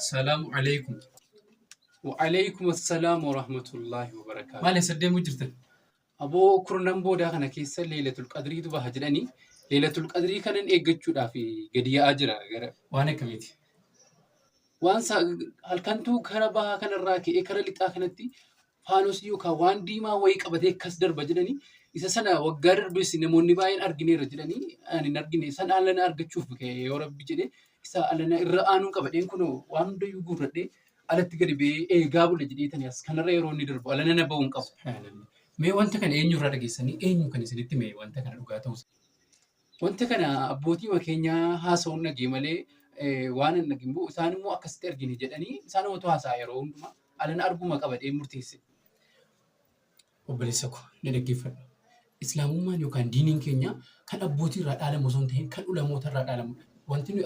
Salaamu alaikum. Wa'alaikum assalaam wa rahmatullahi wa barakaatuh. Maal eessa deemuu jirtan? Aboo kurnan boodaa kana keessa Leelatul Qadriitu baha jedhanii Leelatul Qadrii kanan eeggachuudhaaf gadi yaa'aa jira gara. Waan akkamiiti? Waan halkantuu kara bahaa kanarraa ka'ee kara lixaa kanatti faanosii yookaan waan diimaa wayii qabatee akkas darba jedhanii isa sana waggaa darbes namoonni baay'een argineerra jedhanii ani hin argine san alana argachuuf ka'e yoo rabbi jedhe isa alana irra aanuu qabadheen kunoo waan hundayyuu guurradhee alatti gadi ba'ee eegaa bula jedhee tani as kanarra yeroo inni darbu alana na ba'uu hin qabu. Subhaanallah. Mee wanta kana eenyurraa dhageessanii eenyu kan isinitti mee wanta kana dhugaa ta'uu Wanta kana abbootii keenyaa haasa'uun dhagee malee waan hin dhagin isaan immoo akkasitti argine jedhanii isaan otoo haasa'a yeroo hundumaa alana arguma qabadhee murteesse. Obboleessa koo na dhaggeeffadhu. Islaamummaan yookaan diiniin keenya kan abbootii irraa dhaalamu osoo hin ta'in kan ulamoota irraa dhaalamudha. Wanti nuyi